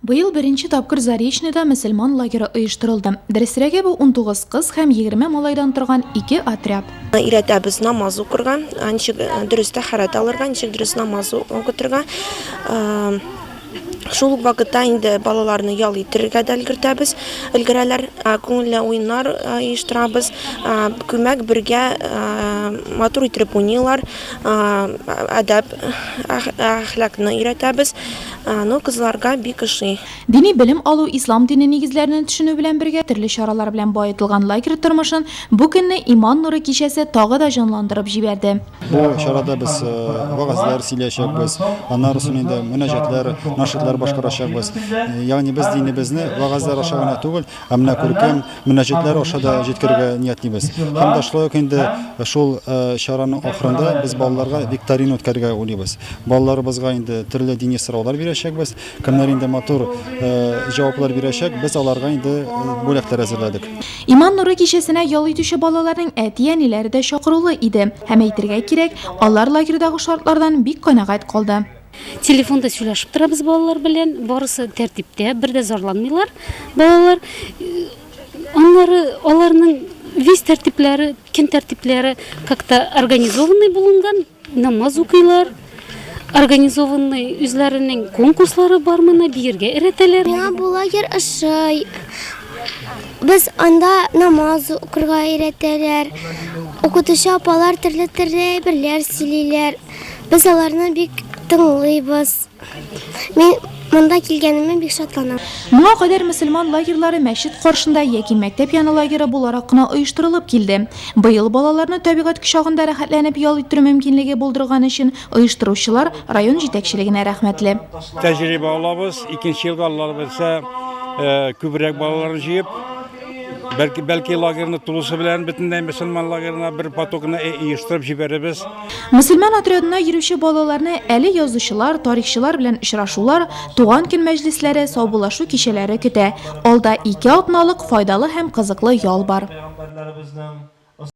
Быел беренче тапкыр Заречныйда мөселман лагеры оештырылды. Дөресрәге, бу 19 кыз һәм 20 малайдан торган ике отряд. Өйрәтәбез намаз укырга, ничек дөрес тәһарәт алырга, ничек дөрес намаз укытырга. Шул ук вакытта инде балаларны ял иттерергә дә өлгертәбез, өлгерәләр. Күңелле уеннар оештырабыз. Күмәк бергә матур иттереп уйныйлар. Әдәп, әхлакны өйрәтәбез. Ну, кызларга бик ошый. Дини белем алу, ислам дине нигезләренә төшенү белән бергә төрле чаралар белән баетылган лагерь тормышын бу көнне Иман нуры кичәсе тагы да җанландырып җибәрде. Бу чарада без вәгазьләр сөйләячәкбез, аннары соң инде мөнәҗәтләр, нашидлар башкарачакбыз. Ягъни без динебезне вәгазьләр аша гына түгел, ә менә күркәм мөнәҗәтләр аша да җиткерергә ниятлибез. Һәм дә шулай ук инде шул чараның ахырында без балаларга викторина үткәрергә уйлыйбыз. Балаларыбызга инде төрле дини сораулар бирәчәкбез. Кемнәр инде матур җаваплар бирәчәк, без аларга инде бүләкләр әзерләдек. Иман нуры кичәсенә ял итүче балаларның әти-әниләре дә чакырулы иде. Һәм әйтергә кирәк, алар лагерьдагы шартлардан бик канәгать калды. Телефонда сөйләшеп торабыз балалар белән, барысы тәртиптә, бер дә зарланмыйлар балалар. Аннары аларның весь тәртипләре, көн тәртипләре как-то организованный булынган, намаз укыйлар, организованный үзләренең конкурслары бар моны, биергә өйрәтәләр. Миңа бу лагерь ошый. Без анда намаз укырга өйрәтәләр. Укытучы апалар төрле-төрле әйберләр сөйлиләр. Без аларны бик тыңлыйбыз. Мин монда килгәнемә бик шатланам. Моңа кадәр мөселман лагерьлары мәчет каршында яки мәктәп яны лагеры буларак кына оештырылып килде. Быел балаларны табигать кочагында рәхәтләнеп ял иттерү мөмкинлеге булдырган өчен оештыручылар район җитәкчелегенә рәхмәтле. Тәҗрибә алабыз, икенче елга Алла бирсә, күбрәк балаларны җыеп, бәлки, бәлки лагерьны тулысы белән бөтенләй мөселман лагерына бер потокны оештырып җибәрербез. Мөселман отрядына йөрүче балаларны әле язучылар, тарихчылар белән очрашулар, туган көн мәҗлесләре, саубуллашу кичәләре көтә. Алда ике атналык файдалы һәм кызыклы ял бар.